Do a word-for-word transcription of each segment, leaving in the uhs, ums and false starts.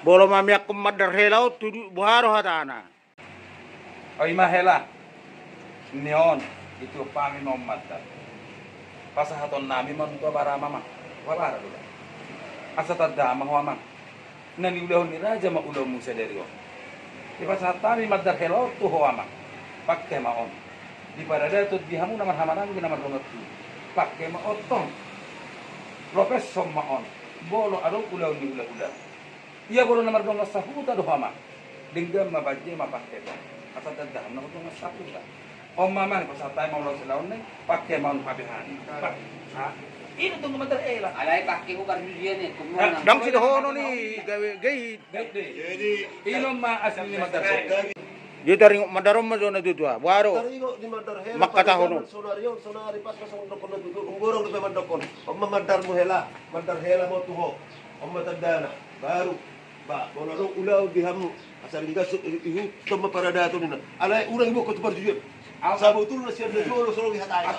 Molo mamiangkon mandar hela on tu du-, boha do hatana? O, i ma hela ni on, ituhon hami ma on mandar. Pasahaton nami ma on tu abara ma. Abara do da. Asa tanda ma ho amang. Na niulahon ni raja ma ulaonmu sadari on. Dipasahat hami mandar hela on tu ho amang. Pangke ma on. Di paradaton di hamu na marhahamaranggi na mardongan tubu. Pangke ma on tong. Lopeshon ma on. Molo adong ulaon ni hulahula. Ia molo na mardongan sahuta do ho amang. Denggan ma bajai ma pangke tong. Asa tanda hamu na mardongan sahuta. On ma amang, pasahat hami ma ulaon selaon ni, pangke ma on hape hami. Pa-, ha? Ini tunggu mandar hela. Alai pangke ho parjujian i, tunggu. Ndang sidohonon i gabe gait. Gait do i. Jadi, i do ma asli ni mandar hela. Dia taringot mandar on ma jo na tuatua. Boha do? Taringot ni mandar hela. Mangkatahon on. Sonari on, sonari pas ma songon dohonon na tuatua. Umborong dope mandokkon. On ma mandarmu hela, mandar hela ma on tu ho. On ma tandana. Baru. Ba, molo adong ulaon di hamu, asa ringgas i-, ihuthon ma paradaton ninna. Alai unang diboan tu parjujian. Sabotulna sian na jolo so ro di hata i.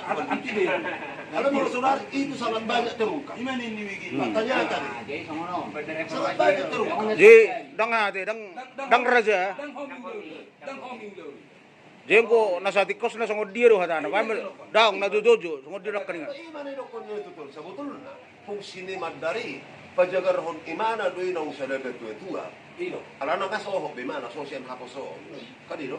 Alai molo sonari itu sangat banyak terungkap. Ima ninna i. Ba, tanyata. Sangat banyak terungkap. Jadi, ndang ate, ndang, ndang raja. Jenggo na satingkos na songon dia do hatana. Paham? Daong na jojojo songon dia do angka ninna. Ima na nidokkon ni tuatua. Sabotulna fungsi ni mandar i pajagarhon imana do i naung sada natuatua. Alana nga sohot be imana, so sian haposoon. Kan i do.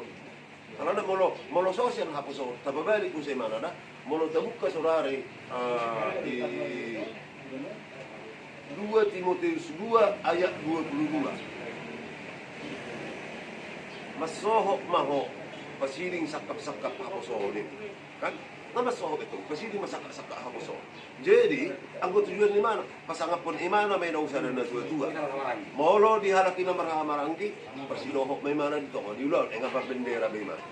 Alana molo, molo so sian haposoon, tapabalik muse imana da. Molo tabuka sonari, ah, di dua Timoteus dua ayat dua puluh dua. Mansohot ma ho pasiding sangkap-sangkap haposoon i. Kan? Nga mansohot be tong, pasiding ma sangkap-sangkap haposoon. Jadi, anggo tujuan ni imana, pasangaphon imana ma i naung sada natuatua. Molo di halak i na marhahamaranggi, parsidohot ma imana di tonga ni ulaon, eh, nga marbendera be imana.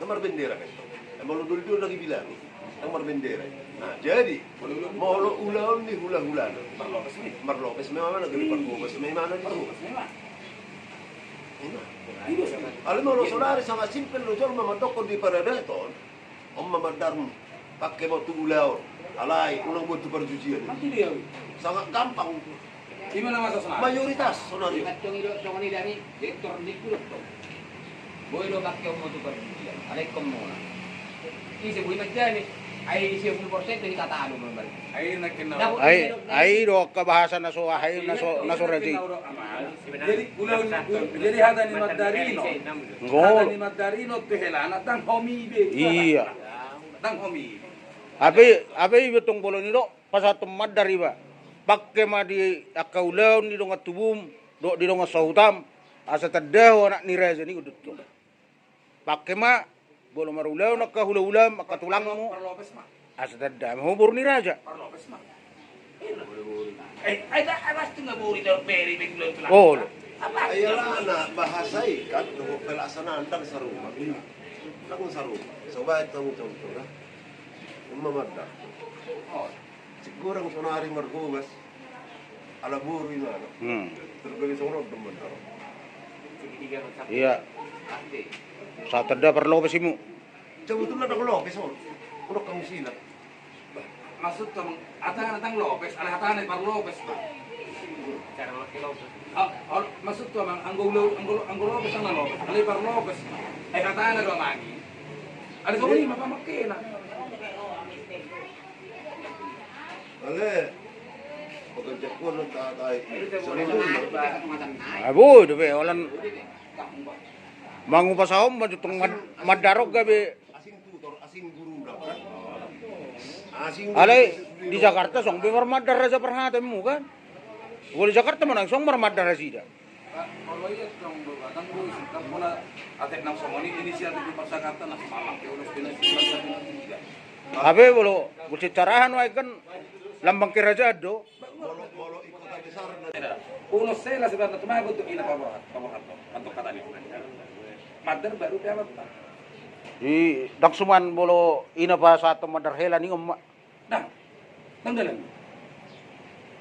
Nga marbendera be tong. Eh, molo doli do na dibilangi. Nga marbendera. Nah, jadi, molo ulaon ni hulahulana. Marlopes ma imana, gabe parlopes ma imana di tonga. Ima. Alai molo sonari sangat simpel do jolma mandokkon di paradaton. On ma mandarmu, pangke ma on tu ulaon, alai unang boan tu parjujian. Sangat gampang. Ima na masa sonari. Mayoritas sonari. Ima tong i do songon i dami, direktor ni kulo tong. Boi do pangke on ma on tu parjujian, alai ingkon mona. Ise boi manjani, ai sia pulu persen do hita talu mambari. Ai, ai do angka bahasa na so, ai na so, na so raja i. Jadi ulaon, jadi hata ni mandar i on. Hata ni mandar i on tu helana ndang homi be. Iya. Ndang homi be. Hape, hape iba tong bolon i do, pasahathon mandar iba. Pangke ma di angka ulaon di dongan tubum, dohot di dongan sahutam, asa tanda ho anak ni raja ni do tong. Pangke ma, molo marulaon angka hulahulam, angka tulangmu. Asa tanda ma ho boru ni raja. Olo. Ai alana bahasa i kan dohot pelaksanaan ndang sarupa. Ndang sarupa. Coba itu contoh dah. Uma mandar. Sigorang sonari margobas. Ala boru imana. Hmm. Tergolong songon on do mandar. Iya. Asa tanda parlopes imu. Sebetulna ndang lopes on. Unang hamu silap. Maksud tu amang, hatana ndang lopes, ala hatana parlopes, Bang. Cara laki lopes. Ah, maksud tu amang, anggo ulo, anggo, anggo lopes ndang lopes, ala parlopes. Eh, hatana do amang i. Ada songon i ma pamakena. Ale, pekerja kuno tak tahu. Abu, dope, holan. Mangupa saom, maju tong mad-, mandar on gabe. Asing tutor, asing guru, kan? Asing guru. Alai di Jakarta songon be marmandar raja parhatamu, kan? Molo di Jakarta manang songon marmandar nasida. Kalau iya tong do batang do isi kan pola atek nang songon i, inisiatif di Jakarta nang mamang ke ulos dinas di Jakarta. Hape molo, molo secara anu ai kan lambang kerajaan do. Molo, molo i kota besar na. Ulos sela sebenarna cuma untuk ina paborhat, paborhat to. Untuk kata ni. Mandar baru dia apa? I, ndang suman molo ina pasahathon mandar hela ni on ma. Nah, tanggalan.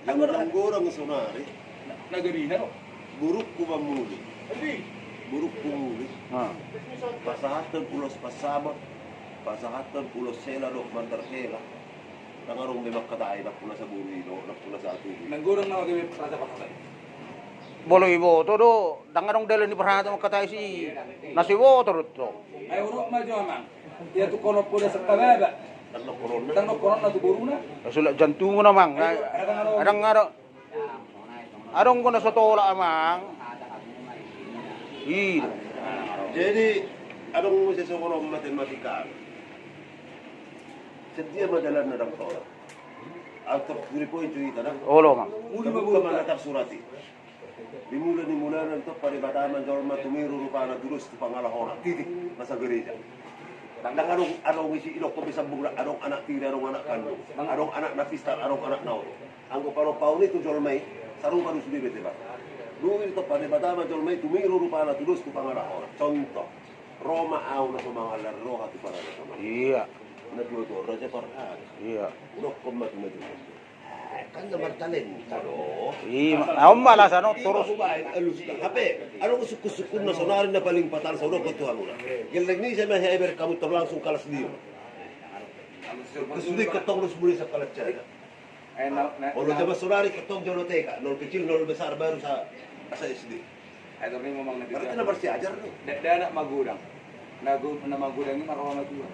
Nang gorang sonari. Nagari na ro. Burukku mamuli. Burukku muli. Ah. Pasahathon ulos pasama. Pasahathon ulos sela dohot mandar hela. Ndang adong be mangkatai, ndang pula saboru i dohot, ndang pula satu i. Nang gorang nama gabe raja pasahat. Molo iboto do, ndang adong dalan ni parhata mangkatai si na so iboto do tong. Ai uruk ma jo amang. Ia tu kono poda sangkababa. Ndang dohononna tu boruna. Sulak jantungna amang. Ndang adong. Adong do na so tolap amang. I. Jadi adong muse songon on matematika. Sadia ma dalanna ndang tolap. Atur three point tu hita ndang. Olo amang. Muli ma buka mana tarsurat i. Di mula ni mulana ditopot Debata ma jolma tumiru rupana tudos tu pangalahona. Titik. Masa gereja. Ndang adong, adong isi idok kopi sambung, adong anak tiri, adong anak kandung, adong anak na pistar, adong anak na oto. Anggo panompaon i tu jolma i sarupa do sude be Debata. Dung ditopot Debata ma jolma i tumiru rupana tudos tu pangalahona. Contoh. Ro ma au na so mangallar roha tu parhata. Ia. Na dua tu raja parhata. Ia. Udokkon ma tu na dua. Kan na martalenta do. Ima, on ma alasan on torus. Hape adong sungkun-sungkun na sonari na paling fatal, so udokkon tu hamuna. Gelleng ni ise ma hea ibereng hamu, tong langsung kalas lima. Kesudian kettong dos mulai sa kalas sada. Olo jaman sonari kettong jolo T K, nol kecil nol besar baru sa asa S D. Berarti na marsiajar do. Ndada na magodang. Na magodang i marroha na tua.